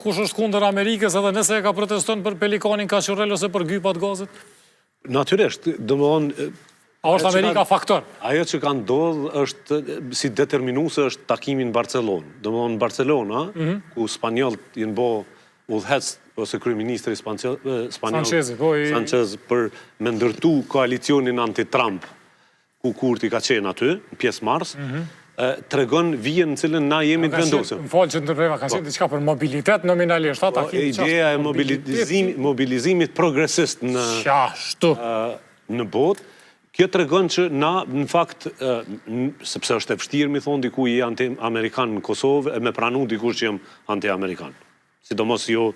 Kush është kundër Amerikës edhe nëse e ka proteston për Pelikanin Kaçurrel ose për gypat gazit? Natyrisht, domethënë... A është Amerika faktor? Ajo që ka ndodhë është si determinuese është takimi në Barcelonë. Domethënë në Barcelona, mhm. ku spanjollët janë bo udhëheqës ose kryeministri spanjoll Sanchez, po, i... Sanchez për me ndërtu koalicionin anti-Trump ku Kurti ka qenë aty, në pjesëmarrës, mhm. tregon vijën në cilën na jemi të vendosur. Më fal që ndërpreva, ka qenë po. diçka për mobilitet nominalisht, ata po, Ideja e mobilizimit progresist në Qashtu. në botë, kjo tregon që na në fakt sepse është e vështirë mi thonë dikuj je anti-amerikan në Kosovë e me pranu dikush që jam anti-amerikan. Sidomos jo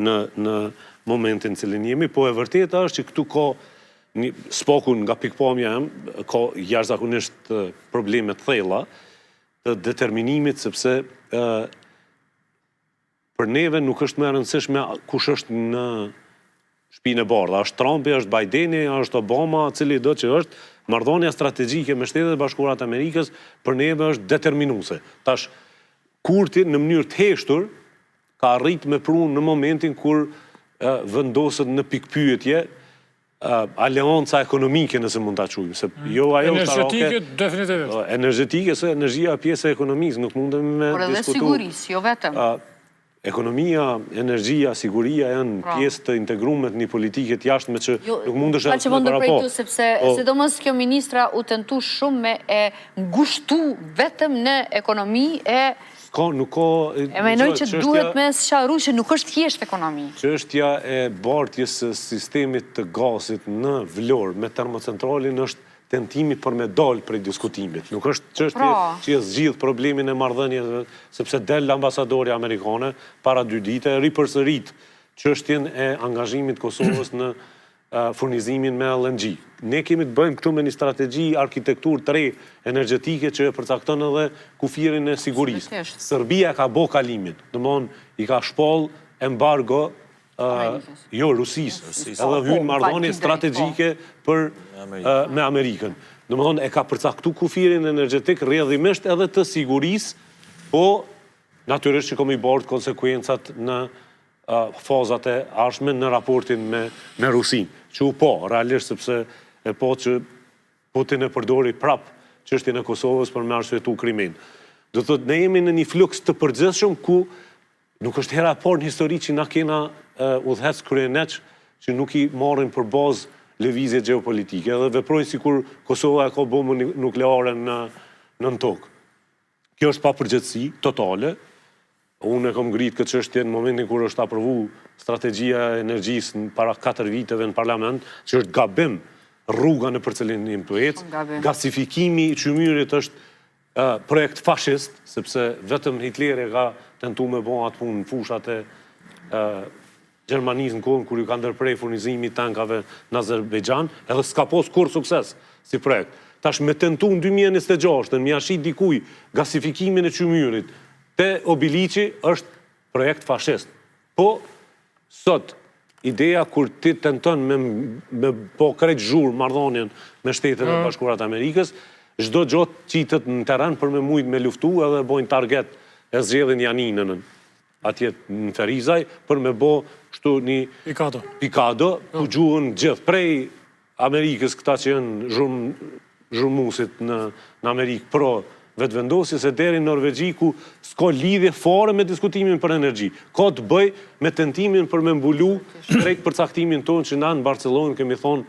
në në momentin në cilin jemi, po e vërteta është që këtu ka një s'paku nga pikëpamja jem ka jashtëzakonisht probleme të thella të determinimit sepse ë për neve nuk është më e rëndësishme kush është në Shpinë e Bardhë, a është Trumpi, a është Bideni, a është Obama, cilido që është, marrëdhënia strategjike me Shtetet e Bashkuara të Amerikës për neve është determinuese. Tash Kurti në mënyrë të heshtur ka arrit me pru në momentin kur vendoset në pikëpyetje aleanca ekonomike nëse mund ta quajmë, se mm. jo ajo është energjetike definitivisht. Energjetike se energjia pjesë e ekonomisë, nuk mundemi me diskutu. Por edhe sigurisë, jo vetëm. Ekonomia, energjia, siguria janë pra. pjesë të integrume të një politike të jashtme që jo, nuk mundesh edhe të parapo. Këtu, sepse po, sidomos kjo ministra u tentu shumë me e ngushtu vetëm në ekonomi e S'ka, nuk ka... E mendoj që duhet me sqaru që nuk është thjesht ekonomi. Çështja e bartjes së sistemit të gazit në Vlorë me termocentralin është tentimi për me dalë prej diskutimit. Nuk është çështje pra. që e zgjidh problemin e marrëdhënieve, sepse del ambasadorja amerikane para dy dite e ripërsërit çështjen e angazhimit të Kosovës në furnizimin me LNG. Ne kemi të bëjmë këtu me një strategji arkitekturë të re energjetike që e përcakton edhe kufirin e sigurisë. Serbia ka bo kalimin, domethënë i ka shpall embargo jo Rusisë, edhe hyn po, marrëdhënie strategjike për me Amerikën. Domethënë e ka përcaktu kufirin energjetik rrjedhimisht edhe të sigurisë, po natyrisht që ka me i bartë konsekuencat në fazat e ardhshme në raportin me me Rusinë, që u pa realisht sepse e pa që Putin e përdori prap çështjen e Kosovës për me arsyetu Krimenë. Do të thotë ne jemi në një fluks të përgjithshëm ku nuk është hera e parë në histori që na kena udhëheqës kryeneç që nuk i marrin për bazë lëvizjet gjeopolitike edhe veprojnë sikur Kosova e ka bombën nukleare në nën tokë. Kjo është papërgjegjësi totale. Unë e kam ngrit këtë çështje në momentin kur është aprovu strategjia e energjisë para 4 viteve në parlament, që është gabim rruga nëpër cilin jemi tu ecë. Gasifikimi i qymyrit është projekt fashist, sepse vetëm Hitleri e ka tentu me bo atë punë në fushat e Gjermanisë në kohën kur ju ka ndërpre furnizimi i tankave në Azerbejxhan, edhe s'ka pos kurrë sukses si projekt. Tash me tentu në 2026-ën me ia shit dikuj gasifikimin e qymyrit te Obiliqi është projekt fashist. Po sot ideja kur ti tenton me me bo krejt zhurmë marrëdhënien me Shtetet e mm. Bashkuara të Amerikës, çdo gjë qitet në terren për me mujt me luftu edhe bojnë target e zgjedhin Janinën atje në Ferizaj për me bo kështu një pikado, pikado ku po. gjuhen gjithë prej Amerikës këta që janë zhurm, zhurmusit në, në Amerikë pro vetëvendosjes e deri në Norvegji ku s'ka lidhje fare me diskutimin për energji. Ka të bëj me tentimin për me mbulu drejt përcaktimin tonë që na në Barcelonë kemi thonë.